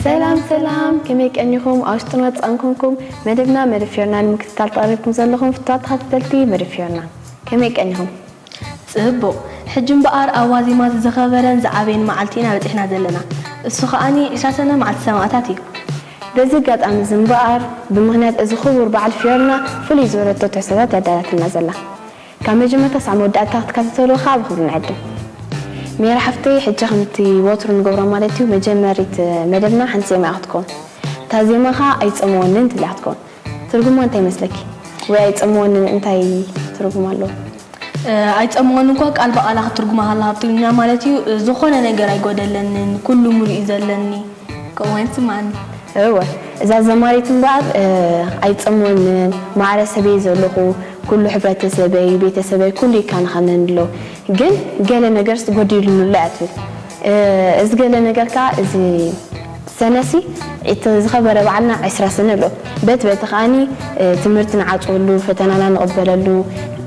ሰላም ሰላም፣ ከመይ ቀኒኹም? ኣብ ውሽጥን ወጻእን ኮንኩም መደብና መደብ ፊዮርና ንምክትታል ተቐሪብኩም ዘለኹም ፍቱዋት ተኸታተልቲ መደብ ፊዮርና፣ ከመይ ቀኒኹም? ጽቡቕ። ሕጂ እምበኣር ኣብ ዋዜማ ዝኸበረን ዝዓበየን መዓልቲ ኢና በጺሕና ዘለና። እሱ ኸኣኒ ዕስራ ሰነ መዓልቲ ሰማእታት እዩ። በዚ ኣጋጣሚ እዚ እምበኣር፣ ብምኽንያት እዚ ክቡር በዓል ፊዮርና ፍሉይ ዝበለቶ ትሕዝቶታት እያ ኣዳላትልና ዘላ። ካብ መጀመርታ ሳዕ መወዳእታ ክትከታተልዎ ከኣ ብኽብሪ ንዕድም። ሜሪ ሓፍተይ፣ ሕጂ ከምቲ ወትሩ ንገብሮ ማለት እዩ፣ መጀመሪት መደብና ሓንቲ ዜማ እያ ክትከውን። እታ ዜማ ከኣ ኣይጸምወንን ትብል እያ ክትከውን። ትርጉማ እንታይ ይመስለኪ? ወይ ኣይጸምወንን እንታይ ትርጉም ኣለዎ? እ፣ ኣይጸምወንን እኳ ቃል ብቓላ ክትትርጉማ ከላ ካብ ትግርኛ ማለት እዩ፣ እ፣ ዝኾነ ነገር ኣይጎደለንን፣ ኩሉ ሙሉእ እዩ ዘለኒ፣ ከምኡ ይስምዓኒ። እወ፣ እዛ ዘማሪት እምበኣር፣ እ፣ ኣይጸምወንን፣ ማዕረ ሰበይ ዘለኹ፣ ኩሉ ሕብረተሰበይ፣ ቤተሰበይ፣ ኩሉ ይካንኸነኒ ኣሎ። ግን ገለ ነገርስ ጎዲሉኒ ኣሎ እያ ትብል። እ፣ እዚ ገለ ነገር ከኣ እዚ ሰነሲ እቲ ዝኸበረ በዓልና ዕስራ ሰነ ኣሎ። በቲ በቲ ከኣኒ፣ እ፣ ትምህርቲ ንዓጽወሉ፣ ፈተናና ንቕበለሉ፣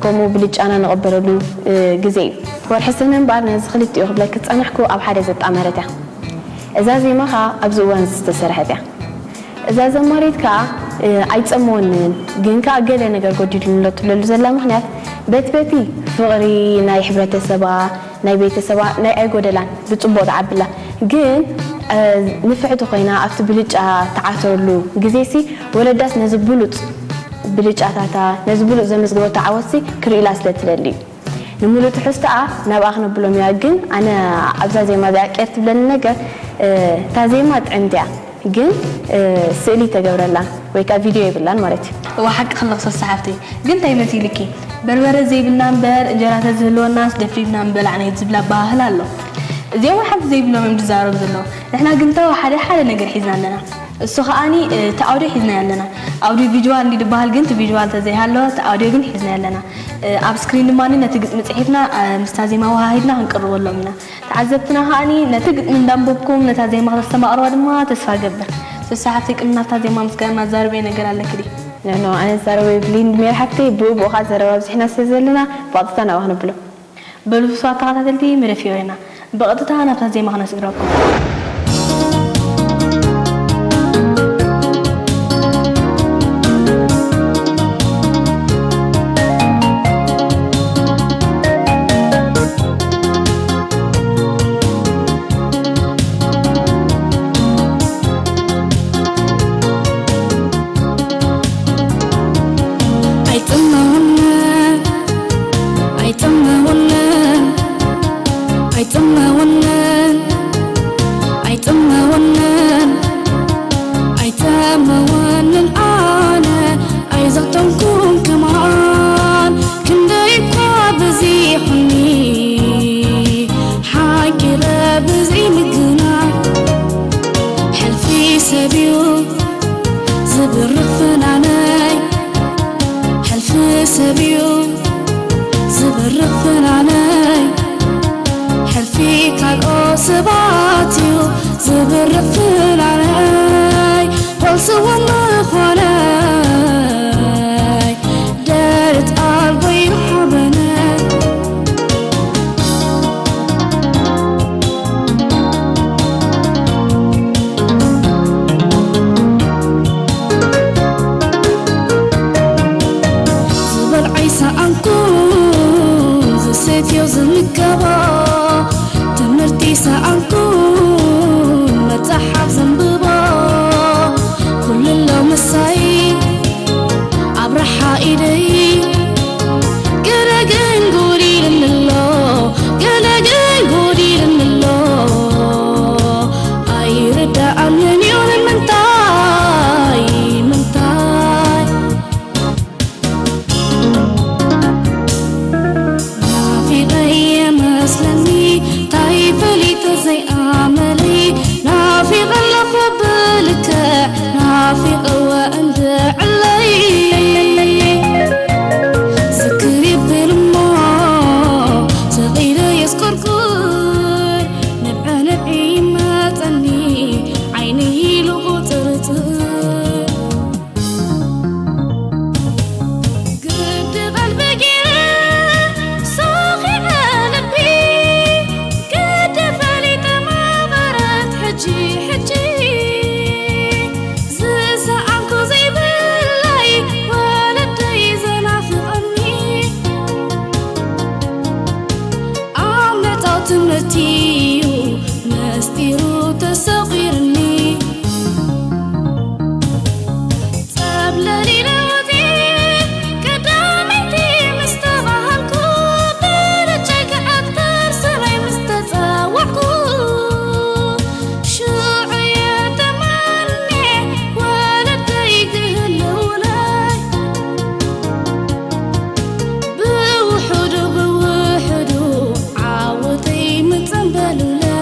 ከምኡ ብልጫና ንቕበለሉ፣ እ፣ ግዜ እዩ። ወርሒ ሰነ እምበኣር ነዚ ክልቲኡ ክብለኪ ዝጸናሕኩ ኣብ ሓደ ዘጣመረት እያ። እዛ ዜማ ከኣ ኣብዚ እዋን ዝተሰርሐት እያ። እዛ ዘማሪት ከኣ፣ እ፣ ኣይጸምወንን፣ ግን ከኣ ገለ ነገር ጎዲሉኒ ኣሎ ትብለሉ ዘላ ምኽንያት በቲ በቲ ፍቕሪ ናይ ሕብረተሰባ፣ ናይ ቤተሰባ ናይ ኣይጎደላን፣ ብጽቡቕ ትዓብላ። ግን፣ እ፣ ንፍዕቲ ኮይና ኣብቲ ብልጫ ትዓትረሉ ግዜሲ፣ ወለዳስ ነዚ ብሉጽ ብልጫታታ፣ ነዚ ብሉጽ ዘመዝገበቶ ዓወትሲ ክርእዩላ ስለ ትደሊ እዩ። ንምሉእ ትሕዝቶኣ ናብኣ ክነብሎም እያ። ግን ኣነ ኣብዛ ዜማ እዚኣ ቅር ትብለኒ ነገር፣ እ፣ እታ ዜማ ጥዕምቲ እያ፣ ግን፣ እ፣ ስእሊ ተገብረላን ወይ ከኣ ቪድዮ የብላን ማለት እዩ። እዋ፣ ሓቂ ከለኽ ሰሳ ሓፍተይ፣ ግን እንታይ መሲልኪ? በርበረ ዘይብልና እምበር እንጀራ ተዝህልወናስ ደፍሪድና ምበላዕና እዩ ዝብል ኣበሃህላ ኣሎ። እዚኦም እውን ሓንቲ ዘይብሎም እዮም ዝዛረቡ ዘለዉ። ንሕና ግን ተወ ሓደ ሓደ ነገር ሒዝና ኣለና። እሱ ከኣኒ፣ እ፣ እቲ ኣውዲዮ ሒዝናዮ ኣለና። ኣውዲዮ ቪዥዋል እንዲ ዝበሃል ግን እቲ ቪዥዋል ተዘይሃለወ እቲ ኣውዲዮ ግን ሒዝናዮ ኣለና። እ፣ ኣብ ስክሪን ድማ ነቲ ግጥሚ ጽሒፍና፣ እ፣ ምስታ ዜማ ወሃሂድና ክንቅርበሎም ኢና። ተዓዘብትና ከኣኒ ነቲ ግጥሚ እንዳንበብኩም ነታ ዜማ ከተስተማቕርዋ ድማ ተስፋ እገብር። ሰሳ ሓፍተይ፣ ቅድሚ ናብታ ዜማ ምስጋና ኣዛርበየ ነገር ኣለኪ ድዩ? ኖ፣ ኖ፣ ኣነ ዝዛረቦ የብለይን። ሜሪ ሓፍተይ፣ ብኡ ብኡ ከኣ ዘረባ ኣብዚሕና ስለ ዘለና፣ ብቐጥታ ናብኣ ክነብሎ። በሉ ፍትዋት ተኸታተልቲ መደብ ፊዮሬና፣ ብቐጥታ ናብታ ዜማ ክነስግረኩም። ኣይጥመወንን፣ ኣይጥመወንን፣ ኣይጥመወንን፣ ኣይጥመወንን፣ ኣይጠመወንን ኣነ ኣይዘተንኩን ከማን ክንደይ እኳ በዚሑኒ ሓቂረ ብዘይምግናን ሕልፊ ሰብ እዩ ዝብርኽ ፍናነይ ሕልፊ ሰብ እዩ ዝብርኽ ፍናነይ ሕልፊ ካልኦ ሰባት እዩ ዝብርኽ ፍናነይ ፈልስዎ ምዃነይ ደረት ኣልቦ ይርሓበነ ዝበልዖ ይሰኣንኩ ዝሰትዮ ዝምገቦ ትምህርቲ ይሰኣንኩ መጽሓፍ ዘንብቦ ኩሉ ኣሎ ምሳይ ኣብ ረሓ ኢደይ ገለ ግን ጎዲልኒ ኣሎ ገለ ግን ጎዲልኒ ኣሎ ኣይርዳኣንን እዩ ንምንታይ ምንታይ ናፊቐ የመስለኒ ታይ ፈሊጠ ዘይኣመለይ ናፊቐ ኣለኹ ብልክዕ ናፊቐወ እንድዕለይ ዝክር ይብል እሞ ስቕ ኢለ የስቆርቁር ንብዐ ንብዒ ይመፀኒ ዓይነይ ኢሉ ቁፅርፅር ግዲ ቀልቢ ገይረ ሰኺዐ ልቢ ትምህርቲ'ዩ መስጢሩ ተሰቒርኒ። ጸብለል ኢለ ወጺኤ ቀዳመይቲ ምስ ተባሃልኩ፣ ብደረጃይ ክኣክል ሰብኣይ ምስ ተጸዋዕኩ፣ ሽዑ እየ ተመንየ ወለደይ ክህልውለይ። ብውሑዱ ብውሑዱ ዓወተይ ምጸንበሉለይ።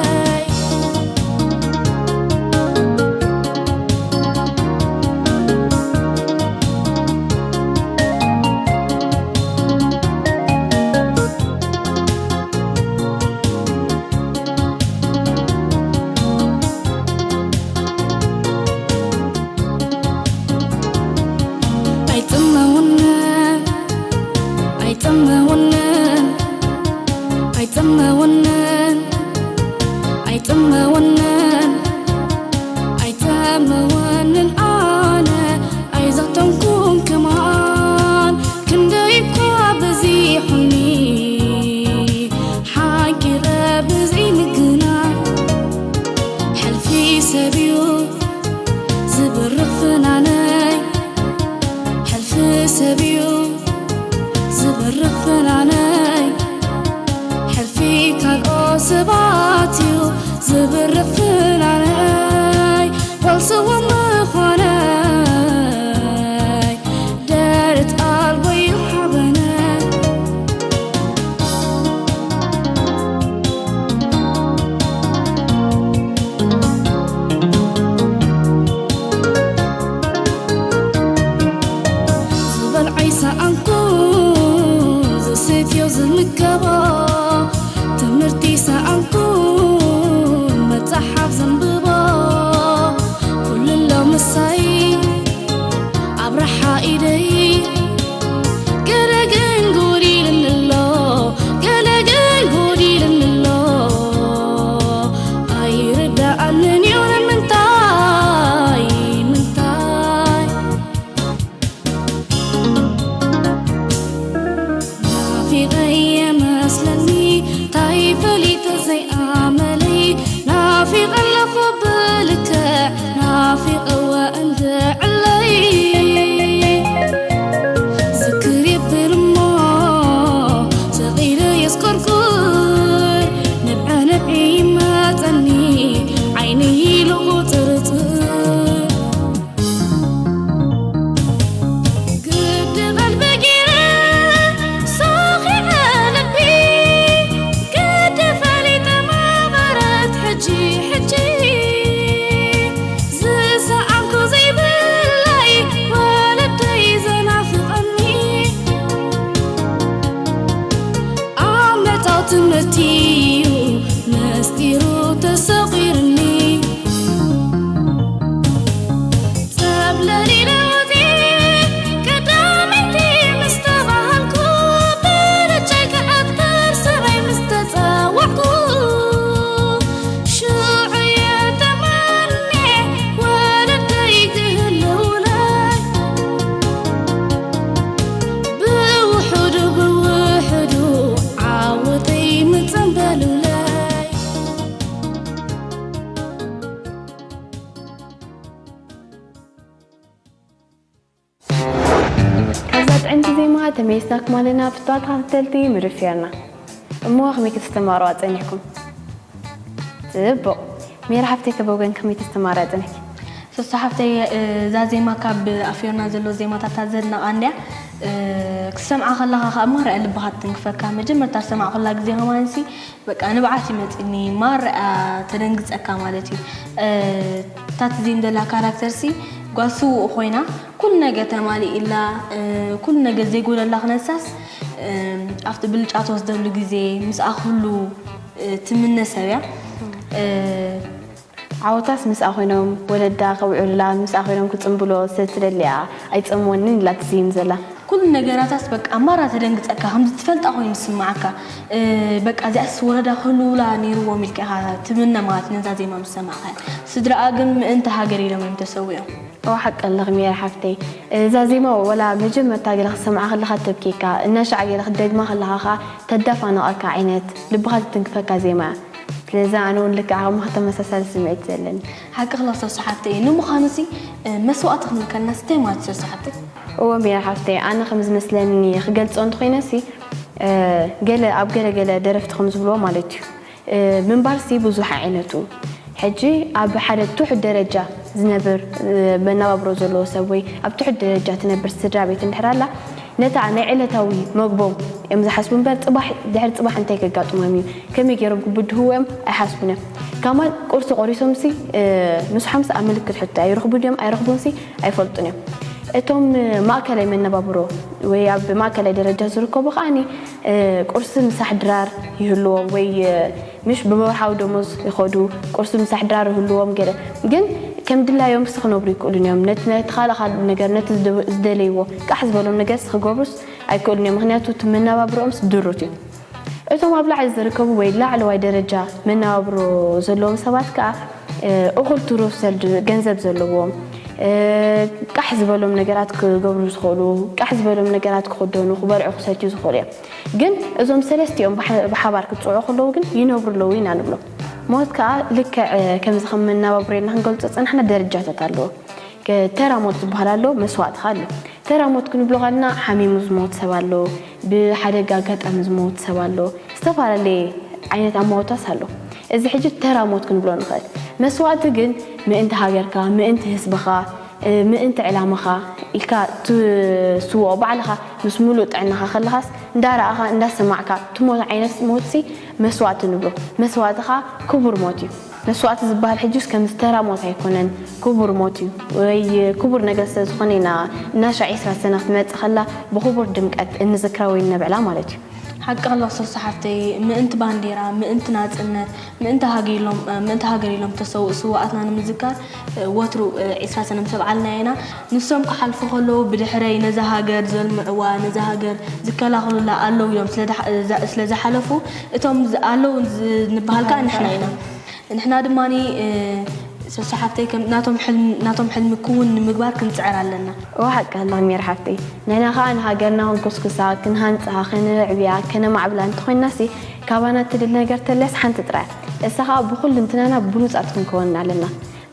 ኣይጥመውንን፣ ኣይጥመውንን፣ ኣይጥመውንን፣ ኣይጥመውንን፣ ኣይጥመውንን ኣነ ኣይዘተንኩን ከማን ክንደይ እኳ በዚሑኒ ሓቂረ ብዘይምግናን ሕልፊ ሰብዩ ዝብርኽ ፍናነይ፣ ሕልፊ ሰብዩ ዝብርኽ ፍናነይ፣ ሕልፊ ካልኦ ሰባትዩ ዝብርኽ ፍናነይ፣ ዋልስዎ ምዃነይ ደረት ኣልቦ ይሃበነ። ዝበልዖ ይሰኣንኩ፣ ዝስትዮ ዝምገቦ፣ ትምህርቲ ይሰኣንኩ፣ መጽሓፍ ዘንብቦ፣ ኩሉ ኣሎ ምሳይ ኣብ ረሓ ኢደይ። ገለ ግን ጎዲልኒ ኣሎ፣ ገለ ግን ጎዲልኒ ኣሎ። ኣይርድኣንን እዩ ንምንታይ፣ ምንታይ። ናፊቐ እየ መስለኒ፣ ታይ ፈሊጠ ዘይኣመለይ። ናፊቐ ኣለኹ ብልክዕ፣ ናፊቐ እወ እንድዕለይ። ዝክር የብል እሞ፣ ስቕ ኢለ የስቆርቁር። ንብዐ ንብዒ ይመጸኒ፣ ዓይነይ ኢሉ ቁጽርጽር። ግዲ ቀልቢ ገይረ ሰኺዐ ልቢ፣ ግዲ ፈሊጠ ማበረት ሕጂ ሕጂ። ዝሰኣንኩ ዘይብለይ ወለደይ ዘናፍቐኒ፣ ኣብ ምዕጻው ትምህርቲ'ዩ መስጢሩ ተሰቒርኒ። ጸብለል ኢለ ወጺኤ ቀዳመይቲ ምስ ተባሃልኩ፣ ብደረጃይ ክኣክል ሰብኣይ ምስ ተጸዋዕኩ፣ ሽዑ እየ ተመንየ ወለደይ ክህልውለይ። ብውሑዱ ብውሑዱ ዓወተይ ምጸንበሉለይ። ካብዛ ጥዕምቲ ዜማ ተመሊስናኩም ኣለና፣ ፍቱዋት ተኸታተልቲ ምድር ፌርና። እሞ ከመይ ከተስተማቕሩዋ ጸኒሕኩም? ጽቡቕ። ሜሪ ሓፍተይ፣ ከበወገን ከመይ ተስተማቕርያ ጸኒሕኪ? ሰሶ ሓፍተይ፣ እዛ ዜማ ካብ ኣፍዮና ዘሎ ዜማታት እታ ዘድነቓ እንድያ። እ፣ ክትሰምዓ ከለኻ ኸኣ ማራ እያ ልብኻ ትትንክፈካ። መጀመርታ ዝሰማዕኩላ ግዜ ከማንሲ በቃ ንብዓት ይመጽኒ፣ ማራ እያ ተደንግጸካ ማለት እዩ። እ፣ እታ ትዜም ዘላ ካራክተርሲ ጓል ስዉእ ኮይና፣ ኩሉ ነገር ተማሊእላ፣ እ፣ ኩሉ ነገር ዘይጎደላ ክነሳስ፣ እ፣ ኣብቲ ብልጫ ትወስደሉ ግዜ፣ ምስኣ ኩሉ፣ እ፣ ትምነ ሰብ እያ። እ፣ ዓወታስ ምስኣ ኮይኖም ወለዳ ከብዕሉላ፣ ምስኣ ኮይኖም ክጽንብሎ ስለ ትደሊ እያ ኣይጸምወንን ኢላ ትዝይም ዘላ። እኳ ኩሉ ነገራታስ በቃ ማራ ተደንግጸካ፣ ከምዚ ትፈልጣ ኮይኑ ዝስምዓካ። በቃ እዚኣስ ወረዳ ክህልውላ ነይርዎም ኢልካ ኢኻ ትምነ ማለት ነዛ ዜማ ምስ ሰማዕካ። ስድራኣ ግን ምእንቲ ሃገር ኢሎም እዮም ተሰዊኦም። እዋ ሓቂ ኣለኺ ሜሪ ሓፍተይ። እዛ ዜማ ወላ መጀመርታ ገለ ክትሰምዓ ከለኻ ተብኬካ፣ እናሻዕ ገለ ክትደግማ ከለኻ ኸኣ ተዳፋንቐካ ዓይነት ልብኻ ትትንክፈካ ዜማ እያ። ስለዚ ኣነ እውን ልክዕ ከምኻ ተመሳሳሊ ስምዒት ዘለኒ። ሓቂ ክላ ሰሱ ሓፍተይ። ንምዃኑ ሲ መስዋእቲ ክንብል ከለና ስታይ ማለት ሰሱ ሓፍተይ? እዎ ሜሪ ሓፍተይ፣ ኣነ ከም ዝመስለኒ ክገልጾ እንተኾይነ ሲ ገለ ኣብ ገለ ገለ ደረፍቲ ከም ዝብልዎ ማለት እዩ። ምንባር ሲ ብዙሕ ዓይነቱ። ሕጂ ኣብ ሓደ ትሑት ደረጃ ዝነብር መነባብሮ ዘለዎ ሰብ ወይ ኣብ ትሑት ደረጃ ትነብር ስድራ ቤት እንድሕር ኣላ፣ ነታ ናይ ዕለታዊ መግቦም እዮም ዝሓስቡ እምበር ጽባሕ ድሕሪ ጽባሕ እንታይ ከጋጥሞም እዩ፣ ከመይ ገይሮም ክብድህዎ እዮም ኣይሓስቡን እዮም። ካማን ቁርሲ ቆሪሶም ሲ ምስ ሓምሳ ኣብ ምልክት ሕቶ ይረኽቡ ድዮም ኣይረኽቡን ሲ ኣይፈልጡን እዮም። እቶም ማእከላይ መነባብሮ ወይ ኣብ ማእከላይ ደረጃ ዝርከቡ ከኣኒ ቁርሲ ምሳሕ ድራር ይህልዎም ወይ ምሽ ብወርሓዊ ደሞዝ ይኸዱ፣ ቁርሲ ምሳሕ ድራር ይህልዎም ገለ። ግን ከም ድላዮም ስ ክነብሩ ይክእሉን እዮም። ነቲ ነቲ ካልእ ካልእ ነገር ነቲ ዝደ- ዝደለይዎ ቃሕ ዝበሎም ነገር ስ ክገብሩስ ኣይክእሉን እዮም። ምክንያቱ እቲ መነባብርኦምስ ድሩት እዩ። እቶም ኣብ ላዕሊ ዝርከቡ ወይ ላዕለዋይ ደረጃ መነባብሮ ዘለዎም ሰባት ከዓ እኹል ትሩፍ ሰልድ ገንዘብ ዘለዎም ቃሕ ዝበሎም ነገራት ክገብሩ ዝኽእሉ ቃሕ ዝበሎም ነገራት ክኽደኑ ክበልዑ ክሰትዩ ዝኽእሉ እዮም። ግን እዞም ሰለስቲኦም ብሓባር ክትፅውዑ ከለዉ ግን ይነብሩ ኣለዉ ኢና ንብሎ። ሞት ከዓ ልክዕ ከምዚ ከም መናባብሮ ኢልና ክንገልፆ ዝፀናሕና ደረጃታት ኣለዎ። ተራ ሞት ዝበሃል ኣሎ፣ መስዋእቲ ከዓ ኣሎ። ተራ ሞት ክንብሎ ከለና ሓሚሙ ዝሞት ሰብ ኣሎ፣ ብሓደጋ ኣጋጣሚ ዝሞት ሰብ ኣሎ፣ ዝተፈላለየ ዓይነት ኣማውታስ ኣሎ። እዚ ሕጂ ተራ ሞት ክንብሎ ንኽእል። መስዋእቲ ግን ምእንቲ ሃገርካ፣ ምእንቲ ህዝብኻ፣ ምእንቲ ዕላማኻ ኢልካ ትስውኦ ባዕልኻ ምስ ሙሉእ ጥዕናኻ ከለኻስ እንዳረኣኻ እንዳሰማዕካ ትሞት ዓይነት ሞትሲ መስዋእቲ ንብሎ። መስዋእትኻ ክቡር ሞት እዩ። መስዋእቲ ዝበሃል ሕጅስ ከም ዝተራ ሞት ኣይኮነን፣ ክቡር ሞት እዩ። ወይ ክቡር ነገር ስለ ዝኾነ ኢና እናሻዕ ዒስራ ሰነ ክትመጽእ ከላ ብኽቡር ድምቀት እንዝክራ ወይ እነብዕላ ማለት እዩ። ሓቂ ኣለኽ ሰሱ ሓፍተይ፣ ምእንቲ ባንዴራ፣ ምእንቲ ናጽነት፣ ምእንቲ ሃገር ኢሎም ምእንቲ ሃገር ኢሎም ተሰውኡ ስውኣትና ንምዝካር ወትሩ ዒስራ ሰነ ምስ ኣብዓልና ኢና። ንሶም ክሓልፉ ከለዉ ብድሕረይ ነዛ ሃገር ዘልምዕዋ ነዛ ሃገር ዝከላኸሉላ ኣለዉ ኢሎም ስለ ዝሓለፉ እቶም ኣለዉ ንበሃል ከዓ ንሕና ኢና። ንሕና ድማ ሰሱ ሓፍተይ ናቶም ሕልሚ ክውን ንምግባር ክንፅዕር ኣለና። እዋ ሓቂ ኣለኺ ሜሪ ሓፍተይ፣ ንሕና ከዓ ንሃገርና ክንኩስኩሳ፣ ክንሃንፃ፣ ከነዕብያ፣ ከነማዕብላ እንተኮይናሲ ካባና ትድሊ ነገር ተለያስ ሓንቲ ጥራይ፣ እሳ ከዓ ብኩልንትናና ብሉፃት ክንከውን ኣለና።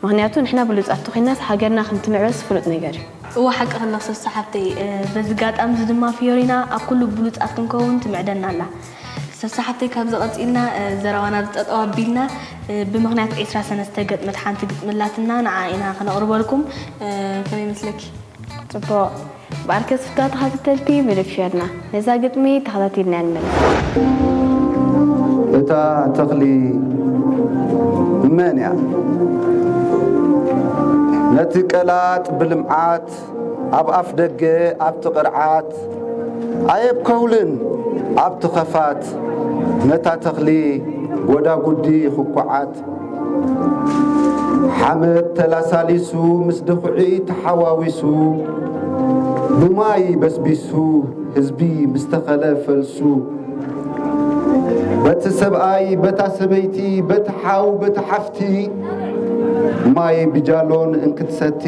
ምክንያቱ ንሕና ብሉፃት ተኮይናስ ሃገርና ከምትምዕበስ ፍሉጥ ነገር እዩ። እዋ ሓቂ ከለክ ሰሱ ሓፍተይ፣ በዚ ጋጣሚ እዚ ድማ ፊዮሪና ኣብ ኩሉ ብሉፃት ክንከውን ትምዕደና ኣላ። ሰሱ ሓፍተይ ካብዚ ቀፂልና ዘረባና ብጠጠው ኣቢልና ብምክንያት ዒስራ ሰነ ዝተገጥመት ሓንቲ ግጥሚ ኣላትና ንዓ ኢና ከነቅርበልኩም። ከመይ ይመስለኪ? ፅቡቅ። በኣርከ ስፍታ ተኸታተልቲ መደብ ፊዮርና ነዛ ግጥሚ ተኸታቲልና ንመለስ። እታ ተኽሊ መን እያ? ነቲ ቀላጥ ብልምዓት ኣብ ኣፍ ደገ ኣብቲ ቅርዓት ኣየብከውልን ኣብቲ ኸፋት ነታ ተኽሊ ጎዳጉዲ ኽኩዓት ሓመድ ተላሳሊሱ ምስ ድኹዒ ተሓዋዊሱ ብማይ በስቢሱ ህዝቢ ምስ ተኸለ ፈልሱ በቲ ሰብኣይ በታ ሰበይቲ በቲ ሓው በቲ ሓፍቲ ማይ ብጃሎን እንክትሰቲ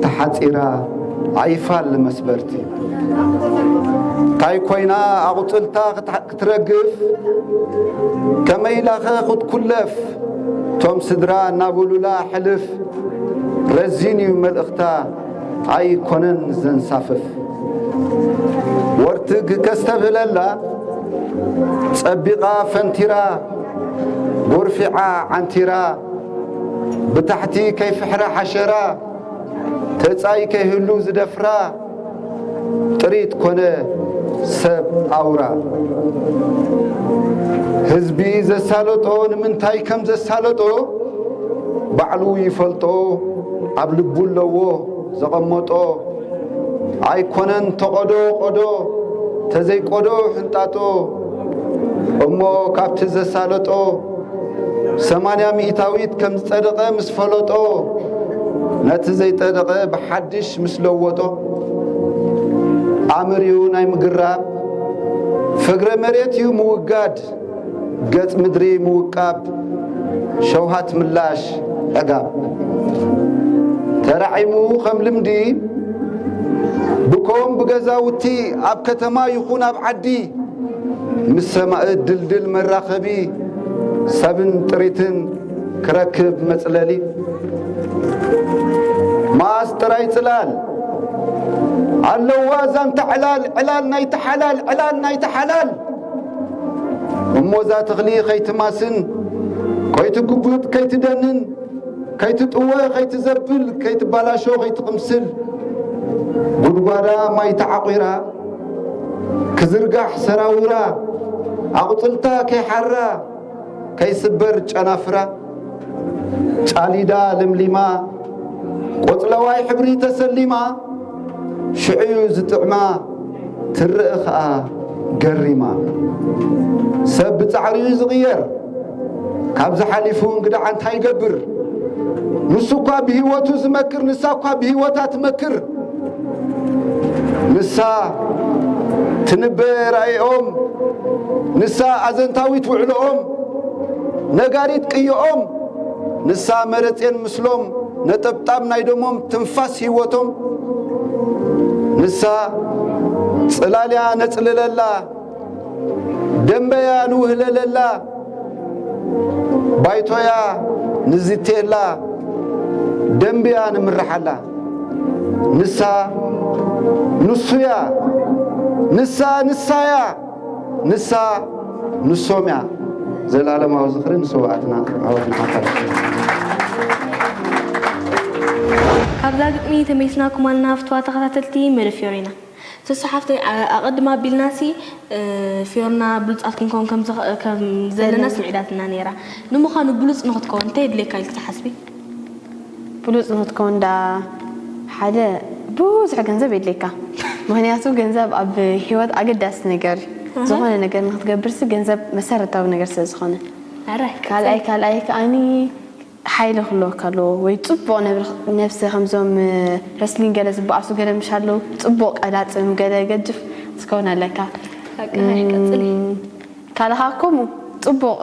ተሓፂራ ኣይፋል መስበርቲ ታይ ኮይና ኣቑፅልታ ክትረግፍ ከመይ ኢላኸ ክትኩለፍ ቶም ስድራ እናበሉላ ሕልፍ ረዚን እዩ መልእኽታ ኣይኮነን ዘንሳፍፍ ወርትግ ከስተብህለላ ጸቢቓ ፈንቲራ ጎርፊዓ ዓንቲራ ብታሕቲ ከይፍሕራ ሓሸራ ተጻይ ከይህሉ ዝደፍራ ጥሪት ኮነ ሰብ ኣውራ ህዝቢ ዘሳለጦ ንምንታይ ከም ዘሳለጦ ባዕሉ ይፈልጦ ኣብ ልቡ ኣለዎ ዘቐመጦ ኣይኮነን ተቐዶ ቆዶ ተዘይቆዶ ሕንጣጦ እሞ ካብቲ ዘሳለጦ ሰማንያ ሚእታዊት ከም ዝጸደቐ ምስ ፈለጦ ነቲ ዘይጸደቐ ብሓድሽ ምስ ለወጦ ኣምር እዩ ናይ ምግራብ፣ ፍግረ መሬት እዩ ምውጋድ፣ ገጽ ምድሪ ምውቃብ፣ ሸውሃት ምላሽ ዕጋብ። ተራዒሙ ከም ልምዲ ብኮም ብገዛውቲ ኣብ ከተማ ይኹን ኣብ ዓዲ፣ ምስ ሰማእት ድልድል መራኸቢ ሰብን ጥሪትን ክረክብ መጽለሊ። መኣስ ጥራይ ጽላል ኣለዋ ዛንታ ዕላል፣ ዕላል ናይቲ ሓላል፣ ዕላል ናይቲ ሓላል። እሞ እዛ ተኽሊ ከይትማስን፣ ከይትጉብጥ፣ ከይትደንን፣ ከይትጥወ፣ ከይትዘብል፣ ከይትባላሾ፣ ከይትቕምስል፣ ጉድጓዳ ማይ ተዓቑራ፣ ክዝርጋሕ ሰራውራ፣ ኣቑጽልታ ከይሓራ፣ ከይስበር ጨናፍራ፣ ጫሊዳ ለምሊማ፣ ቆጽለዋይ ሕብሪ ተሰሊማ፣ ሽዑ ዝጥዕማ ትረአ ኸኣ ገሪማ። ሰብ ብጻዕሪ እዩ ዝቕየር፣ ካብዚ ሓሊፉ እንግዳዓ እንታይ ይገብር? ንሱ እኳ ብህይወቱ ዝመክር፣ ንሳ እኳ ብህይወታ ትመክር። ንሳ ትንበ ራእይኦም፣ ንሳ ኣዘንታዊት ውዕሎኦም፣ ነጋሪት ቅዮኦም፣ ንሳ መረጼን ምስሎም፣ ነጠብጣብ ናይ ደሞም፣ ትንፋስ ህይወቶም። ንሳ ጽላልያ ነጽልለላ፣ ደምበያ ንውህለለላ፣ ባይቶያ ንዝቴላ፣ ደምብያ ንምርሓላ። ንሳ ንሱያ፣ ንሳ ንሳያ፣ ንሳ ንሶምያ። ዘላለማዊ ዝኽሪ ንስውኣትና ዓወት ንሓፋሽ። ካብዛ ግጥሚ ተመሊስናኩም ኣለና ፍትዋ ተኸታተልቲ መደብ ፊዮሪና። ተስሓፍተይ ኣቐድም ኣቢልናሲ ፊዮርና ብሉጻት ክንከውን ከም ዘለና ስምዒዳትና ነይራ። ንምዃኑ ብሉጽ ንኽትከውን እንታይ የድልየካ ኢልክ ትሓስቢ? ብሉጽ ንኽትከውን ዳ ሓደ ብዙሕ ገንዘብ የድልየካ። ምኽንያቱ ገንዘብ ኣብ ህይወት ኣገዳሲ ነገር እዩ። ዝኾነ ነገር ንኽትገብርሲ ገንዘብ መሰረታዊ ነገር ስለ ዝኾነ። ካልኣይ ካልኣይ ከኣኒ ሓይሊ ክህልወካ ኣለዎ ወይ ፅቡቕ ነብሲ ከምዞም ረስሊን ገለ ዝበኣሱ ገለ ምሽ ኣለዉ ፅቡቕ ቀላፅም ገለ ገጅፍ ዝከውን ኣለካ። ካልእ ከዓ ከምኡ ፅቡቕ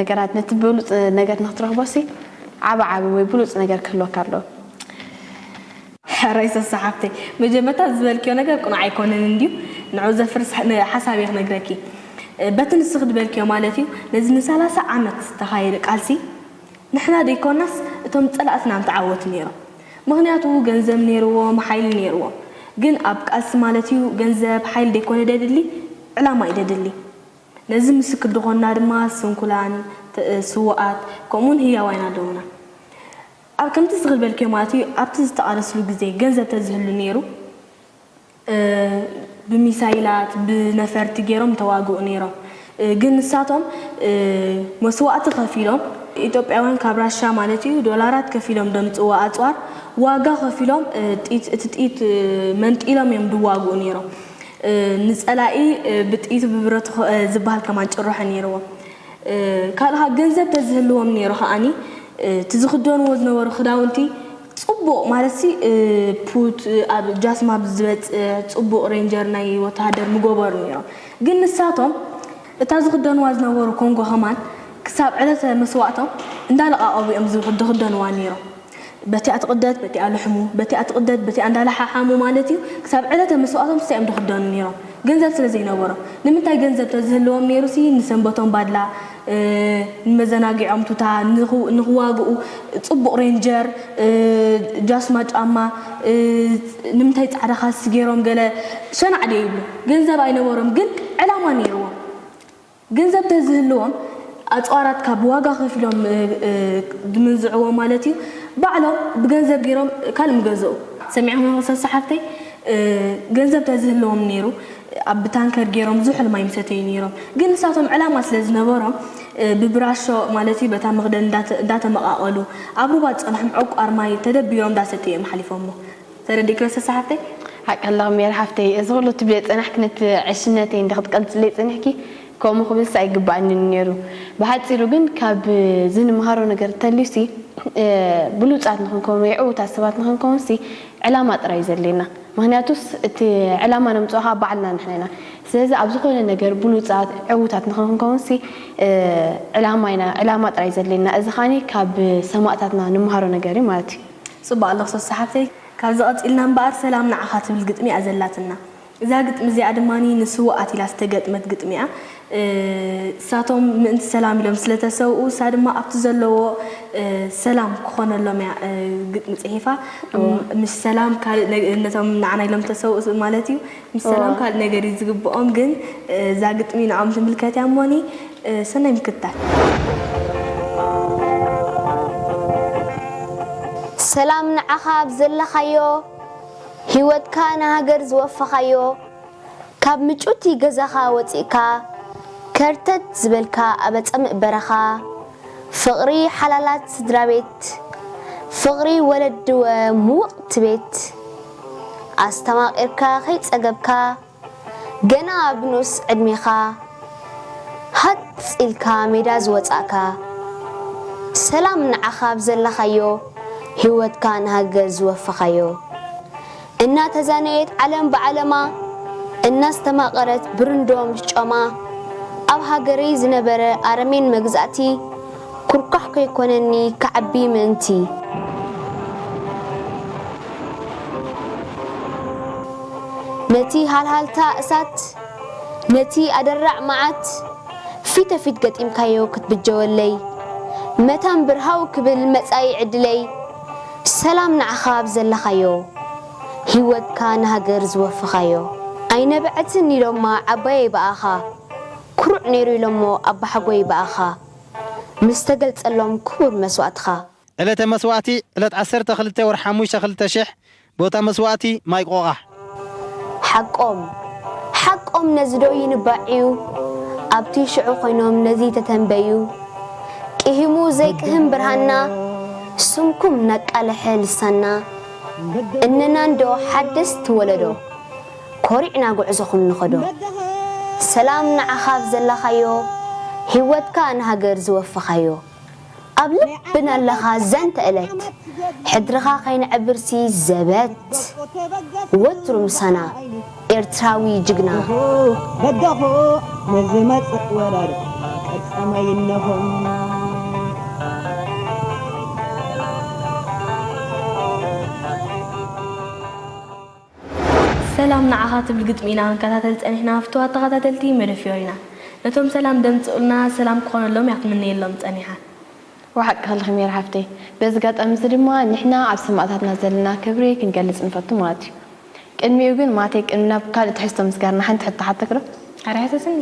ነገራት ነቲ ብሉፅ ነገር ንክትረኽቦሲ ዓቢ ዓቢ ወይ ብሉፅ ነገር ክህልወካ ኣለዎ። ሕራይ ሰሳ ሓፍተይ፣ መጀመርታ ዝበልክዮ ነገር ቅኑዕ ኣይኮነን እንድዩ። ንዑ ዘፍርስ ሓሳብ እየ ክነግረኪ። በቲ ንስኺ ዝበልክዮ ማለት እዩ፣ ነዚ ንሰላሳ ዓመት ዝተኻየደ ቃልሲ ንሕና ደይኮናስ እቶም ጸላእትና ምተዓወቱ ነይሮም። ምኽንያቱ ገንዘብ ነይርዎም፣ ሓይሊ ነይርዎም። ግን ኣብ ቃልሲ ማለት እዩ ገንዘብ፣ ሓይሊ ደይኮነ ደድሊ፣ ዕላማ እዩ ደድሊ። ነዚ ምስክር ድኾንና ድማ ስንኩላን፣ ስውኣት፣ ከምኡውን ህያዋይን ኣለዉና። ኣብ ከምቲ ዝኽልበልክዮ ማለት እዩ ኣብቲ ዝተቓለስሉ ግዜ ገንዘብ ተዝህሉ ነይሩ ብሚሳይላት ብነፈርቲ ገይሮም ተዋግኡ ነይሮም። ግን ንሳቶም መስዋእቲ ከፊሎም ኢትዮጵያውያን ካብ ራሻ ማለት እዩ ዶላራት ከፊሎም ደምፅዎ ኣፅዋር ዋጋ ከፊሎም ጥይት እቲ ጥይት መንጢሎም እዮም ድዋግኡ ነይሮም። ንፀላኢ ብጥይቱ ብብረቱ ዝበሃል ከማን ጭርሖ ነይርዎም። ካልእ ገንዘብ ተዝህልዎም ነይሩ ከዓኒ እቲ ዝኽደንዎ ዝነበሩ ክዳውንቲ ፅቡቕ ማለትሲ ፑት ኣብ ጃስማ ብዝበፅሕ ፅቡቕ ሬንጀር ናይ ወተሃደር ምገበሩ ነይሮም። ግን ንሳቶም እታ ዝኽደንዋ ዝነበሩ ኮንጎ ከማን ክሳብ ዕለተ መስዋእቶም እንዳለቓቐቡ እዮም ዝኽደንዋ ነይሮም። በቲኣ ትቕደድ በቲኣ ልሕሙ በቲኣ ትቕደድ በቲኣ እንዳለሓሓሙ ማለት እዩ። ክሳብ ዕለተ መስዋእቶም ስሳ እዮም ዝኽደኑ ነይሮም። ገንዘብ ስለ ዘይነበሮም። ንምንታይ ገንዘብ ተዝህልዎም ነይሩ ሲ ንሰንበቶም ባድላ፣ ንመዘናጊዖም ቱታ፣ ንኽዋግኡ ፅቡቕ ሬንጀር፣ ጃስማ ጫማ፣ ንምንታይ ፃዕዳ ካልሲ ገይሮም ገለ ሸናዕ ደይብሉ። ገንዘብ ኣይነበሮም ግን ዕላማ ነይርዎም። ገንዘብ ተዝህልዎም ኣፅዋራት ካብ ዋጋ ከፊሎም ዝምንዝዕዎ ማለት እዩ። ባዕሎም ብገንዘብ ገይሮም ካልእ ምገዝኡ። ሰሚዕኹም ዶ ሰሳ ሓፍተይ? ገንዘብ ተዝህልዎም ነይሩ ኣብ ብታንከር ገይሮም ዝሑል ማይ ምሰተዩ ነይሮም። ግን ንሳቶም ዕላማ ስለ ዝነበሮም ብብራሾ ማለት እዩ በታ መኽደን እንዳተመቓቐሉ ኣብ ሩባ ዝፀንሖም ዕቋር ማይ ተደቢሮም እንዳሰተዩ እዮም ሓሊፎሞ። ተረዲእክዮ ሰሳ ሓፍተይ? ሓቂ ኣለኺ ሜሪ ሓፍተይ፣ እዚ ኩሉ ትብልዮ ዝጸናሕኪ ነቲ ዕሽነተይ እንዲ ክትቀልጽለይ ጸኒሕኪ ከምኡ ክብልሲ ኣይግባኣንን ነይሩ። ብሓጺሩ ግን ካብዚ ንመሃሮ ነገር እንተልዩሲ ብሉጻት ንኽንከውን ወይ ዕዉታት ሰባት ንኽንከውንሲ ዕላማ ጥራይ እዩ ዘድልየና። ምኽንያቱስ እቲ ዕላማ ነምፅኦ ከዓ ባዕልና ንሕና ኢና። ስለዚ ኣብ ዝኾነ ነገር ብሉፃት ዕዉታት ንኽንከውን ሲ ዕላማ ኢና፣ ዕላማ ጥራይ ዘድልየና። እዚ ኸዓኒ ካብ ሰማእታትና ንምሃሮ ነገር እዩ ማለት እዩ። ጽቡቕ ኣለኽሶስ ሓፍተይ። ካብዚ ቀጺልና እምበኣር ሰላም ንዓኻ ትብል ግጥሚ እያ ዘላትና። እዛ ግጥሚ እዚኣ ድማ ንስውኣት ኢላ ዝተገጥመት ግጥሚ እያ። እሳቶም ምእንቲ ሰላም ኢሎም ስለተሰውኡ፣ እሳ ድማ ኣብቲ ዘለዎ ሰላም ክኾነሎም እያ ግጥሚ ጽሒፋ። ምስ ሰላም ካልእ ነቶም ንዓና ኢሎም ተሰውኡ ማለት እዩ። ምስ ሰላም ካልእ ነገር እዩ ዝግብኦም፣ ግን እዛ ግጥሚ ንዕኦም ትምልከት እያ እሞኒ። ሰናይ ምክትታል። ሰላም ንዓኻ ኣብ ዘለኻዮ፣ ህይወትካ ንሃገር ዝወፈኻዮ፣ ካብ ምጩቲ ገዛኻ ወጺእካ፣ ከርተት ዝበልካ ኣብ ኣጸምእ በረኻ፣ ፍቕሪ ሓላላት ስድራ ቤት፣ ፍቕሪ ወለድወ ምውቕቲ ቤት፣ ኣስተማቒርካ ከይጸገብካ፣ ገና ኣብ ንኡስ ዕድሜኻ ሃጽ ኢልካ ሜዳ ዝወጻእካ፣ ሰላም ንዓኻ ኣብ ዘለኻዮ፣ ህይወትካ ንሃገር ዝወፈኻዮ። እናተዛነየት ዓለም ብዓለማ፣ እናስተማቐረት ብርንዶ ምስ ጮማ፣ ኣብ ሃገረይ ዝነበረ ኣረሜን መግዛእቲ፣ ኩርኳሕ ከይኮነኒ ክዓቢ ምእንቲ። ነቲ ሃልሃልታ እሳት፣ ነቲ ኣደራዕ መዓት፣ ፊተ ፊት ገጢምካዮ ክትብጀወለይ፣ መታን ብርሃው ክብል መጻኢ ዕድለይ፣ ሰላም ንዓኻ ኣብ ዘለኻዮ፣ ህይወትካ ንሃገር ዝወፈኻዮ። ኣይነብዐትን ኢሎማ ዓባየይ ብኣኻ፣ ኩሩዕ ነይሩ ኢሎሞ ኣባሓጎይ ብኣኻ፣ ምስ ተገልጸሎም ክቡር መስዋእትኻ። ዕለተ መስዋእቲ፣ ዕለት ዓሰርተ ክልተ ወርሒ ሓሙሽተ ክልተ ሽሕ፣ ቦታ መስዋእቲ፣ ማይ ቆቓሕ። ሓቆም፣ ሓቆም ነዚ ዶ ይንባዕ እዩ? ኣብቲ ሽዑ ኮይኖም ነዚ ተተንበዩ። ቅሂሙ ዘይቅህም ብርሃንና፣ ስምኩም እናቃለሐ ልሳንና። እነና እንዶ ሓደስቲ ወለዶ፣ ኮሪዕና ጉዕዞኹም ንኸዶ። ሰላም ንዓኻ ኣብ ዘላኻዮ፣ ህይወትካ ንሃገር ዝወፈኻዮ። ኣብ ልብና ኣለኻ ዘንተ እለት፣ ሕድርኻ ከይንዕብርሲ ዘበት። ወትሩ ምሳና ኤርትራዊ ጅግና። በደኹ ንዝመጽእ ወራር ቀጸመ ይነኹም። ሰላም ንዓኻ ትብል ግጥሚ ኢና ክንከታተል ጸኒሕና። ፍቱዋት ተኸታተልቲ መደብ ፊዮሪና፣ ነቶም ሰላም ደምጽኡልና ሰላም ክኾነሎም እያ ክትምነየሎም ጸኒሓ። ወሓቂ ከልኺ ሜሪ ሓፍተይ፣ በዚ ጋጣሚ እዚ ድማ ንሕና ኣብ ሰማእታትና ዘለና ክብሪ ክንገልጽ ንፈቱ ማለት እዩ። ቅድሚኡ ግን ማተይ ቅድሚ ናብ ካልእ ትሕዝቶ ምስጋርና ሓንቲ ሕቶ ሓተክዶ? ኣረ ሕተትኒ።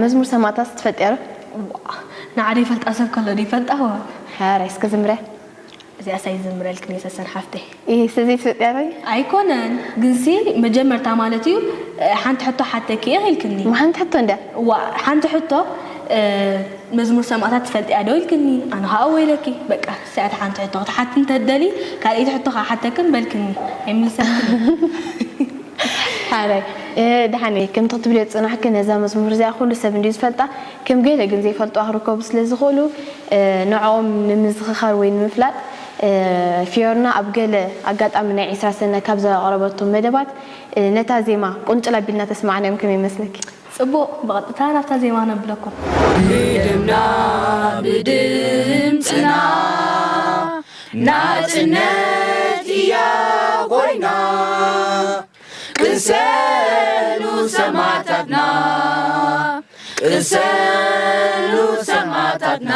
መዝሙር ሰማእታት ትፈልጥያ ዶ? ንዓ ደይፈልጣ ሰብ ከሎ ደይፈልጣ ዋ። ሕራይ እስከ ዝምርያ። እዚኣስ ኣይዝምረልክን እየ ሰሰን ሓፍተይ። ኢሂ፣ ስለዘይትፈልጥያ ዶ? ኣይኮነን፣ ግንሲ መጀመርታ ማለት እዩ። ሓንቲ ሕቶ ሓተኪ እየ ኢልክኒ። ሓንቲ ሕቶ እንድያ። ዋ፣ ሓንቲ ሕቶ መዝሙር ሰማእታት ትፈልጥያ ዶ ኢልክኒ። ኣነ ኸኣ ወይለኪ፣ በቃ እዚኣ እታ ሓንቲ ሕቶ ክትሓቲ እንተትደልዪ ካልኣይቲ ሕቶ ኸኣ ሓተክን በልክኒ። ኣይምልሰልክን። ሓራይ ደሓን ከምቲ ክትብልዮ ዝፅናሕኪ ነዛ መዝሙር እዚኣ ኩሉ ሰብ እንድዩ ዝፈልጣ። ከም ገለ ግን ዘይፈልጥዋ ክርከቡ ስለ ዝኽእሉ ንዕኦም ንምዝኽኻር ወይ ንምፍላጥ ፊዮርና ኣብ ገለ ኣጋጣሚ ናይ ዒስራ ሰነ ካብ ዘቕረበቶም መደባት ነታ ዜማ ቁንጭል ኣቢልና ተስምዓና እዮም። ከመይ ይመስለኪ? ፅቡቕ፣ ብቐጥታ ናብታ ዜማ ነብለኩም። ብደምና ብድምፅና ናፅነት እያ ኮይና ቅሰኑ ሰማእታትና ቅሰኑ ሰማእታትና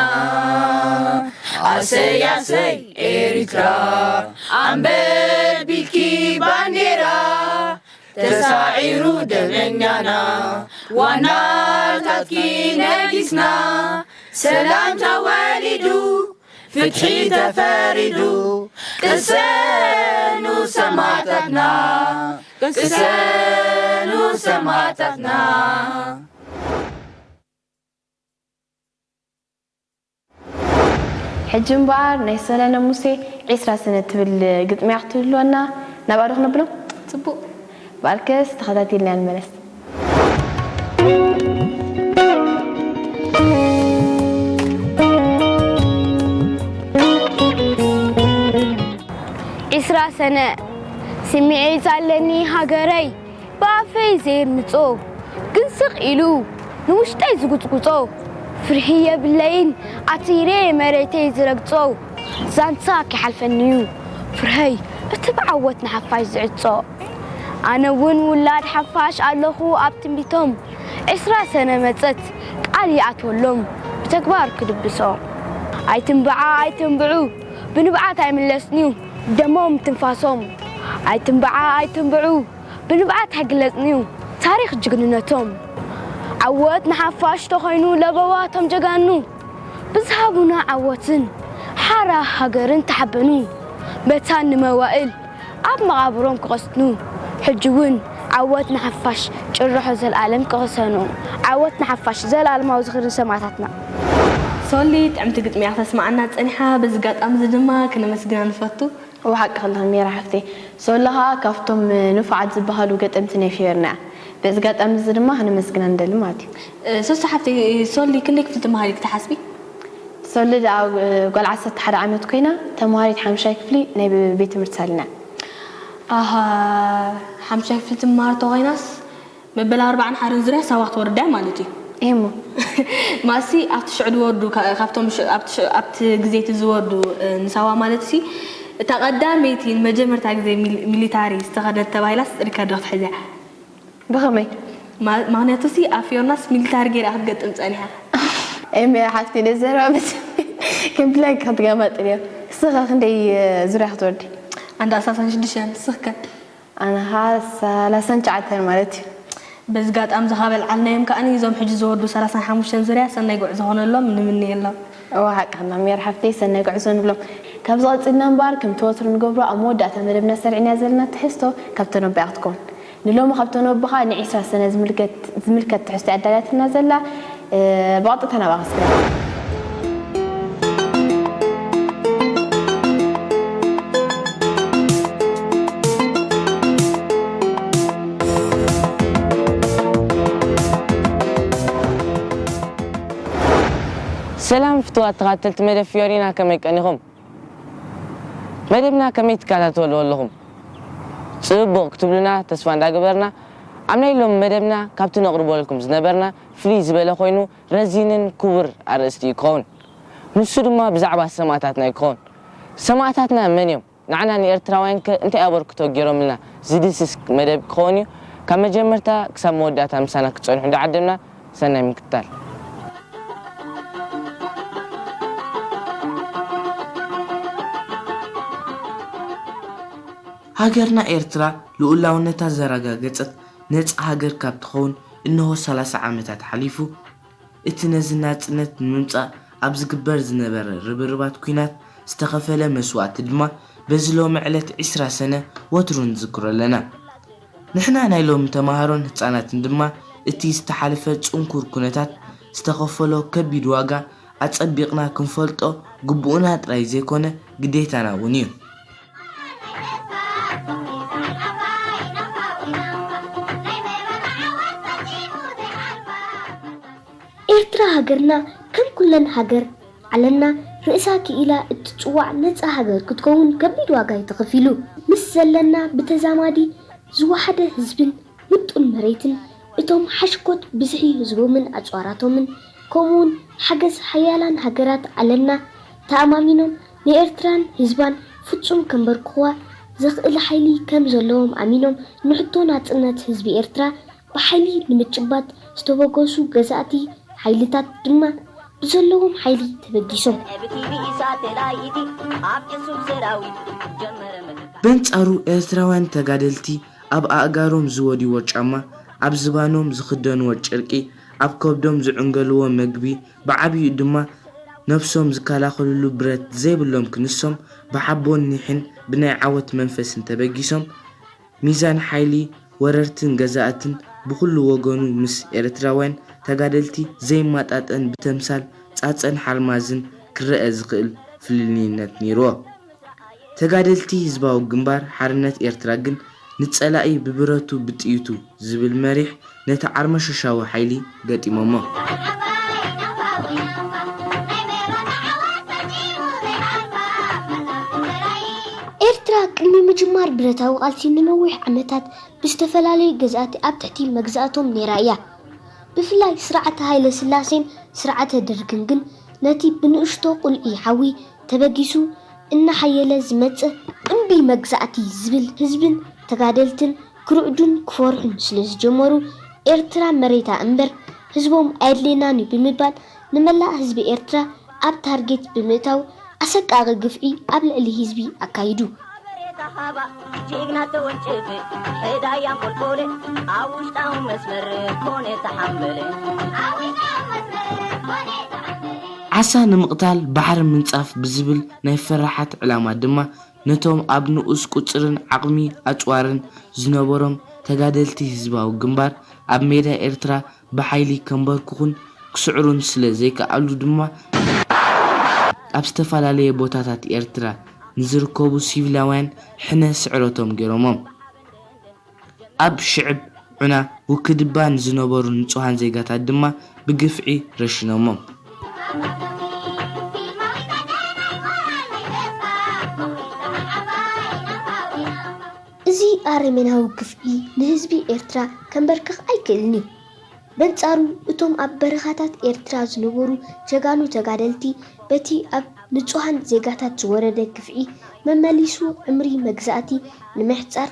ኣሰይ ኣሰይ ኤሪትራ ኣንበድቢልኪ ባንዴራ ተሳዒሩ ደመኛና ዋናታትኪ ነጊስና ሰላም ተወሊዱ ፍትሒ ተፈሪዱ ቅሰኑ ሰማእታትና ቅሰኑ ሰማእታትና። ሕጂ እምበኣር ናይ ሰለነ ሙሴ ዒስራ ሰነ ትብል ግጥሚ እያ ክትህልወና፣ ናብኣ ዶ ክነብሎ? ጽቡቕ። እምበኣርከስ ተኸታቲልና ንመለስ። ዒስራ ሰነ ስምዒት ኣለኒ ሃገረይ ብኣፈይ ዘይርምጾ፣ ግን ስቕ ኢሉ ንውሽጠይ ዝጉጽጉጾ። ፍርሒ የብለይን ኣቲረ መሬተይ ዝረግጾ። ዛንታ ከይሓልፈኒ'ዩ ፍርሀይ እቲ ብዓወት ንሓፋሽ ዝዕጾ። ኣነ እውን ውላድ ሓፋሽ ኣለኹ ኣብ ትንቢቶም። ዕስራ ሰነ መጸት ቃል ይኣትወሎም ብተግባር ክድብሶ። ኣይትንብዓ ኣይትንብዑ ብንብዓት ኣይምለስን'ዩ ደሞም ትንፋሶም። ኣይትንብዓ ኣይትንብዑ ብንብዓት ኣይግለጽን'ዩ ታሪኽ ጅግንነቶም። ዓወት ንሓፋሽ ተኾይኑ ለበዋቶም ጀጋኑ ብዝሃቡና ዓወትን ሓራ ሃገርን ተሓበኑ። መታን ንመዋእል ኣብ መቓብሮም ክቐስኑ። ሕጂ እውን ዓወት ንሓፋሽ ጭርሖ ዘልኣለም ክቐሰኑ። ዓወት ንሓፋሽ ዘልኣለማዊ ዝኽሪ ንሰማእታትና። ሶሊ ጥዕምቲ ግጥሚ እያ ክተስማዓና ጸኒሓ። በዚ ኣጋጣሚ እዚ ድማ ክነመስግና ንፈቱ። እወ ሓቅኺ ኣለኺ ሜራ ሓፍተይ። ሶሊ ኸኣ ካብቶም ንፉዓት ዝበሃሉ ገጠምቲ ናይ ፊዮርና እያ። በዚ ኣጋጣሚ እዚ ድማ ክነመስግና ንደሊ ማለት እዩ። እ፣ ሶሲ ሓፍተይ፣ ሶሊ ክንደይ ክፍሊ ትመሃር ኢልኪ ትሓስቢ? ሶሊ ደኣ፣ እ፣ ጓል ዓሰርተ ሓደ ዓመት ኮይና፣ ተምሃሪት ሓምሻይ ክፍሊ ናይ ብ-፣ ቤት ትምህርቲ ሳሊና። ኣሃ፣ ሓምሻይ ክፍሊ ትመሃር ተኾይናስ፣ መበል ኣርባዓን ሓደን ዙርያ ሳዋ ክትወርድ እያ ማለት እዩ። እሞ ማሲ ኣብቲ ሽዑ ዝወርዱ፣ ካ-፣ ካብቶም ሽ-፣ ኣብቲ ሽ-፣ ኣብቲ ግዜ እቲ ዝወርዱ፣ እ፣ ንሳዋ ማለት ሲ፣ እታ ቀዳመይቲ ንመጀመርታ ግዜ ሚል-፣ ሚሊታሪ ዝተኸደት ተባሂላስ ሪከርድ ክትሕዝ እያ። ብኸመይ? ማ-፣ ምኽንያቱ ሲ ኣብ ፊዮርናስ ሚሊታሪ ገይራ ክትገጥም ጸኒሓ። ኤሜ ሓፍቲ ነዘረባ ምስ ከም ብላክ ክትገማጥል እያ። ንስኻ ክንደይ ዙርያ ክትወርዲ? ኣንዳ ሰላሳን ሽዱሽተን፣ ንስኽከ? ኣነ ኸኣ ሰላሳን ትሽዓተን ማለት እዩ። በዚ ኣጋጣሚ እዚ ካብ ኣልዓልናዮም ከኣ እዞም ሕጂ ዝወርዱ ሰላሳን ሓሙሽተን ዙርያ ሰናይ ጉዕዞ ኾነሎም ንምነየሎም። እወ ሓቅኻ ሜር ሓፍተይ፣ ሰናይ ጉዕዞ ንብሎም። ካብዚ ቀጺልና እምበኣር ከምቲ ወትሩ ንገብሮ ኣብ መወዳእታ መደብና ሰሪዕናዮ ዘለና ትሕዝቶ ካብ ተነቦኣ ክትከውን። ንሎሚ ካብ ተነቦ ኸኣ ንዒስራ ሰነ ዝምልከት ዝምልከት ትሕዝቶ እያ ኣዳልያትልና ዘላ። እ፣ ብቐጥታ ናብኣ ክስግር። ሰላም ፍቱዋት ተኸታተልቲ መደብ ፊዮሪና፣ ከመይ ቀኒኹም? መደብና ከመይ ትከታተልዎ ኣለኹም? ጽቡቕ ክትብሉና ተስፋ እንዳገበርና፣ ኣብ ናይ ሎሚ መደብና ካብቲ ነቕርበልኩም ዝነበርና ፍልይ ዝበለ ኮይኑ ረዚንን ክቡር ኣርእስቲ እዩ ክኸውን። ንሱ ድማ ብዛዕባ ሰማእታትና እዩ ክኸውን። ሰማእታትና መን እዮም? ንዓና ንኤርትራውያን ከ እንታይ ኣበርክቶ ገይሮምልና ዝድስስ መደብ ክኸውን እዩ። ካብ መጀመርታ ክሳብ መወዳእታ ምሳና ክትጸንሑ እንዳዓደምና ሰናይ ምክትታል። ሃገርና ኤርትራ ልኡላውነታ ዘረጋገጸት ነጻ ሃገር ካብ ትኸውን እንሆ ሰላሳ ዓመታት ሓሊፉ። እቲ ነዚ ናጽነት ንምምጻእ ኣብ ዝግበር ዝነበረ ርብርባት ኲናት ዝተኸፈለ መስዋእቲ ድማ በዚ ሎሚ ዕለት ዕስራ ሰነ ወትሩ ንዝክሮ ኣለና። ንሕና ናይ ሎሚ ተማሃሮን ህጻናትን ድማ እቲ ዝተሓለፈ ጽንኩር ኩነታት ዝተኸፈሎ ከቢድ ዋጋ ኣጸቢቕና ክንፈልጦ ግቡእና ጥራይ ዘይኮነ ግዴታና እውን እዩ። ኤርትራ ሃገርና ከም ኩለን ሃገር ዓለምና ርእሳ ክኢላ እትጽዋዕ ነጻ ሃገር ክትከውን ከቢድ ዋጋ እዩ ተኸፊሉ። ምስ ዘለና ብተዛማዲ ዝወሓደ ህዝብን ውጡን መሬትን እቶም ሓሽኮት ብዝሒ ህዝቦምን ኣጽዋራቶምን ከምኡውን ሓገዝ ሓያላን ሃገራት ዓለምና ተኣማሚኖም ንኤርትራን ህዝባን ፍጹም ከንበርክኹዋ ዘኽእል ሓይሊ ከም ዘለዎም ኣሚኖም ንሕቶ ናጽነት ህዝቢ ኤርትራ ብሓይሊ ንምጭባጥ ዝተበገሱ ገዛእቲ ሓይልታት ድማ ብዘለዎም ሓይሊ ተበጊሶም። በንጻሩ ኤርትራውያን ተጋደልቲ ኣብ ኣእጋሮም ዝወድይዎ ጫማ፣ ኣብ ዝባኖም ዝኽደንዎ ጨርቂ፣ ኣብ ከብዶም ዝዕንገልዎ መግቢ፣ ብዓቢኡ ድማ ነብሶም ዝከላኸልሉ ብረት ዘይብሎም ክንሶም ብሓቦን ኒሕን ብናይ ዓወት መንፈስን ተበጊሶም፣ ሚዛን ሓይሊ ወረርትን ገዛእትን ብኹሉ ወገኑ ምስ ኤርትራውያን ተጋደልቲ ዘይመጣጠን ብተምሳል ጻጸን ሓርማዝን ክረኣ ዝኽእል ፍልልይነት ነይርዎ። ተጋደልቲ ህዝባዊ ግንባር ሓርነት ኤርትራ ግን ንጸላኢ ብብረቱ ብጥይቱ ዝብል መሪሕ ነቲ ዓርመሸሻዊ ሓይሊ ገጢሞሞ። ኤርትራ ቅድሚ ምጅማር ምምሃር ብረታዊ ቃልሲ ንነዊሕ ዓመታት ብዝተፈላለዩ ገዛእቲ ኣብ ትሕቲ መግዛእቶም ነይራ እያ። ብፍላይ ስርዓተ ሃይለ ስላሴን ስርዓተ ደርግን ግን ነቲ ብንእሽቶ ቁልዒ ሓዊ ተበጊሱ እናሓየለ ዝመጽእ እምቢ መግዛእቲ ዝብል ህዝብን ተጋደልትን ክርዕዱን ክፈርሑን ስለ ዝጀመሩ፣ ኤርትራ መሬታ እምበር ህዝቦም ኣየድልየናን እዩ ብምባል ንመላእ ህዝቢ ኤርትራ ኣብ ታርጌት ብምእታው ኣሰቃቒ ግፍዒ ኣብ ልዕሊ ህዝቢ ኣካይዱ። ጅግና ተወንጭፍ ሕዳያ ቆልቆለ ኣብ ውሽጣዊ መስመር ኮነ ተሓምበለ። ዓሳ ንምቕታል ባሕሪ ምንጻፍ ብዝብል ናይ ፈራሓት ዕላማ ድማ ነቶም ኣብ ንኡስ ቁጽርን ዓቕሚ ኣጽዋርን ዝነበሮም ተጋደልቲ ህዝባዊ ግንባር ኣብ ሜዳ ኤርትራ ብሓይሊ ከንበርክኹን ክስዕሩን ስለ ዘይከኣሉ ድማ ኣብ ዝተፈላለየ ቦታታት ኤርትራ ንዝርከቡ ሲቪላውያን ሕነ ስዕረቶም ገይሮሞም። ኣብ ሽዕብ ዑና ውክድባ ንዝነበሩ ንጹሃን ዜጋታት ድማ ብግፍዒ ረሽኖሞም። እዚ ኣረሜናዊ ግፍዒ ንህዝቢ ኤርትራ ከንበርክኽ ኣይክእልን እዩ። በንጻሩ እቶም ኣብ በረኻታት ኤርትራ ዝነበሩ ጀጋኑ ተጋደልቲ በቲ ኣብ ንጹሃን ዜጋታት ዝወረደ ግፍዒ መመሊሱ ዕምሪ መግዛእቲ ንምሕጻር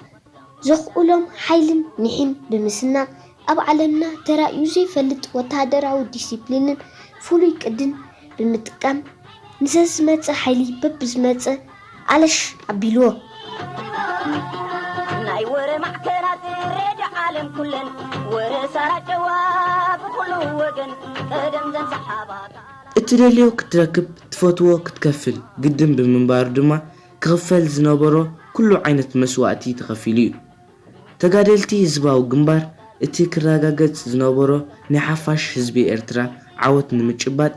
ዘኽእሎም ሓይልን ኒሕን ብምስናቕ፣ ኣብ ዓለምና ተራእዩ ዘይፈልጥ ወተሃደራዊ ዲሲፕሊንን ፍሉይ ቅድን ብምጥቃም፣ ንዘዝመጸ ሓይሊ በብዝመጸ ኣለሽ ኣቢልዎ። ናይ ወረ ማዕከናት ሬድዮ ዓለም ኩለን ወረ ሳራ ጨዋ ብኹሉ ወገን ቀደም ዘን ሰሓባታ። እትደልዮ ክትረክብ፣ ትፈትዎ ክትከፍል ግድን ብምንባሩ ድማ፣ ክኽፈል ዝነበሮ ኩሉ ዓይነት መስዋእቲ ተኸፊሉ እዩ። ተጋደልቲ ህዝባዊ ግንባር፣ እቲ ክረጋገጽ ዝነበሮ ናይ ሓፋሽ ህዝቢ ኤርትራ ዓወት ንምጭባጥ፣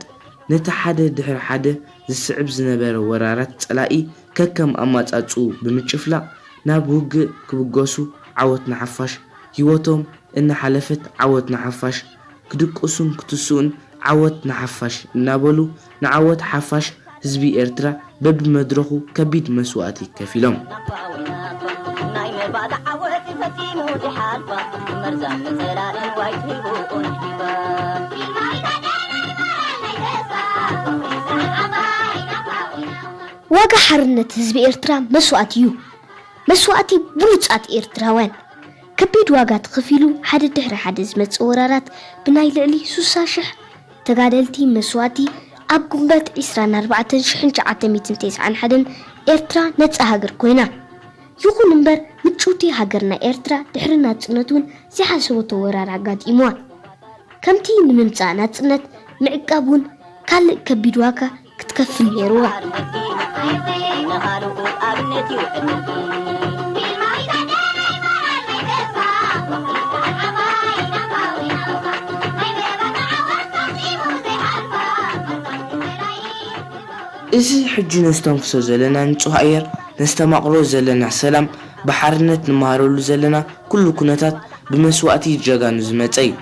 ነቲ ሓደ ድሕሪ ሓደ ዝስዕብ ዝነበረ ወራራት ጸላኢ ከከም ኣማጻጽኡ ብምጭፍላቕ፣ ናብ ውግእ ክብገሱ፣ ዓወት ንሓፋሽ፣ ህይወቶም እናሓለፈት ዓወት ንሓፋሽ፣ ክድቅሱን ክትስኡን ዓወት ንሓፋሽ እናበሉ፣ ንዓወት ሓፋሽ ህዝቢ ኤርትራ በብመድረኹ ከቢድ መስዋእቲ ከፊሎም። ናይ መባእታ ዓወት ፈጺሙ ዝሓልፋ፣ መርዛም ንጸላኢ ዋይ ትህቡ ቁንሒባ። ዋጋ ሓርነት ህዝቢ ኤርትራ መስዋእቲ እዩ። መስዋእቲ ብሉጻት ኤርትራውያን። ከቢድ ዋጋ ተኸፊሉ፣ ሓደ ድሕሪ ሓደ ዝመጽእ ወራራት ብናይ ልዕሊ ሱሳ ሽሕ ተጋደልቲ መስዋእቲ፣ ኣብ ግንቦት ዕስራን ኣርባዕተን ሽሕን ትሽዓተ ሚእትን ተስዓን ሓደን ኤርትራ ነጻ ሃገር ኮይና። ይኹን እምበር፣ ምጭውቲ ሃገርና ኤርትራ ድሕሪ ናጽነት እውን ዘይሓሰበቶ ወራር ኣጋጢምዋ። ከምቲ ንምምጻእ ናጽነት ምዕቃብ እውን ካልእ ከቢድ ዋጋ ክትከፍል ነይርዋ። እዚ ሕጂ ነስተንፍሶ ዘለና ንጹህ ኣየር፣ ነስተማቕሮ ዘለና ሰላም፣ ብሓርነት ንመሃረሉ ዘለና ኩሉ ኩነታት ብመስዋእቲ ጀጋኑ ዝመጸ እዩ።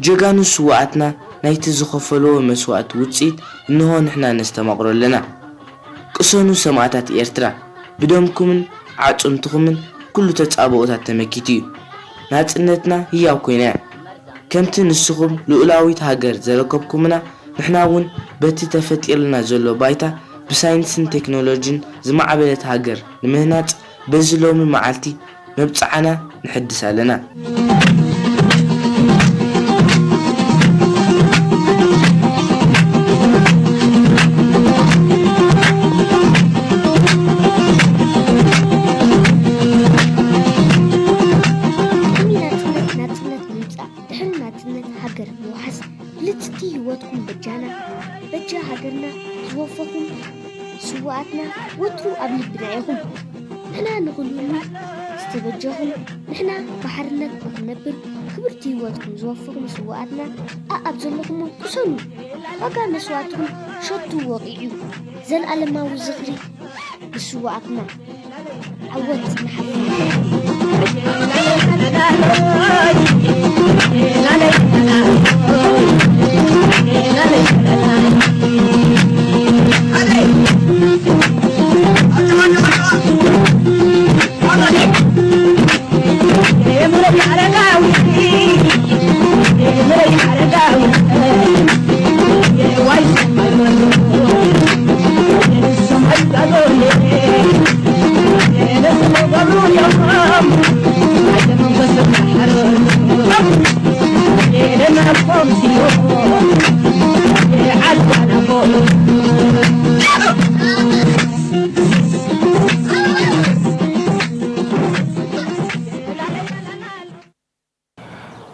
ጀጋኑ ስውኣትና ናይቲ ዝኸፈልዎ መስዋእቲ ውጽኢት እንሆ ንሕና ነስተማቕሮ ኣለና። ቅሰኑ ሰማእታት ኤርትራ፣ ብደምኩምን ዓጽምትኹምን ኩሉ ተጻብኦታት ተመኪቱ እዩ። ናጽነትና ህያው ኮይና እያ። ከምቲ ንስኹም ልኡላዊት ሃገር ዘረከብኩምና፣ ንሕና እውን በቲ ተፈጢርልና ዘሎ ባይታ ብሳይንስን ቴክኖሎጂን ዝማዕበለት ሃገር ንምህናጽ በዚ ሎሚ መዓልቲ መብጽዓና ንሕድስ ኣለና። ቅድሚ ናጽነት፣ ናጽነት ምምጻእ፣ ድሕሪ ናጽነት ሃገር ምውሓስ፣ ብልጽቲ ህይወትኩም በጃና፣ በጃ ሃገርና ዝወፈኹም ስውኣትና ወትሩ ኣብ ልብና ኢኹም። ንሕና ንኽንህሉ ዝተበጀኹም፣ ንሕና ብሓርነት ንኽንነብር ክብርቲ ህይወትኩም ዝወፈኹም ስውኣትና ኣኣብ ዘለኹሞ ቅሰኑ። ዋጋ መስዋእትኩም ሸቱ ወቒዑ። ዘልኣለማዊ ዝኽሪ ንስውኣትና። ዓወት ንሓፋሽ።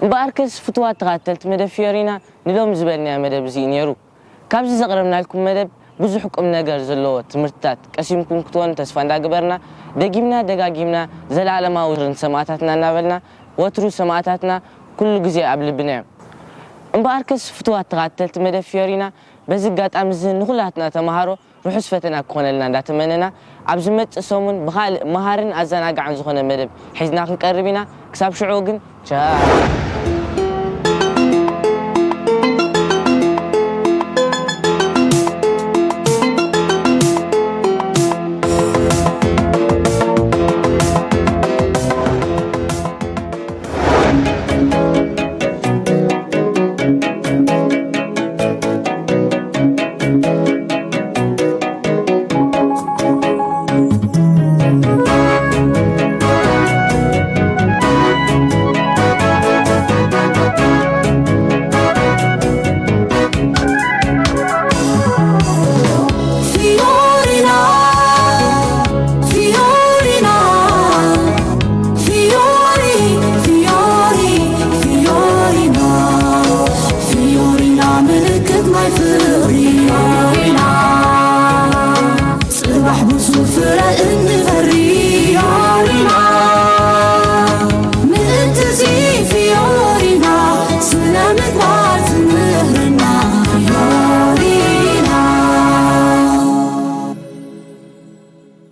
እምበኣርከስ ፍትዋት ተኸታተልቲ መደብ ፊዮሪና፣ ንሎም ዝበልናዮ መደብ እዚ እዩ ነይሩ። ካብዚ ዘቕረብናልኩም መደብ ብዙሕ ቁም ነገር ዘለዎ ትምህርትታት ቀሲምኩም ክትኮኑ ተስፋ እንዳገበርና፣ ደጊምና ደጋጊምና ዘላለማዊ ዝኽርን ሰማእታትና እናበልና፣ ወትሩ ሰማእታትና ኩሉ ግዜ ኣብ ልብና እዮም። እምበኣርከስ ፍትዋት ተኸታተልቲ መደብ ፊዮሪና፣ በዚ ኣጋጣሚ እዚ ንኹላትና ተምሃሮ ርሑስ ፈተና ክኾነልና እንዳተመነና፣ ኣብ ዝመጽእ ሰሙን ብኻልእ መሃርን ኣዘናጋዕን ዝኾነ መደብ ሒዝና ክንቀርብ ኢና። ክሳብ ሽዑ ግን ቻው።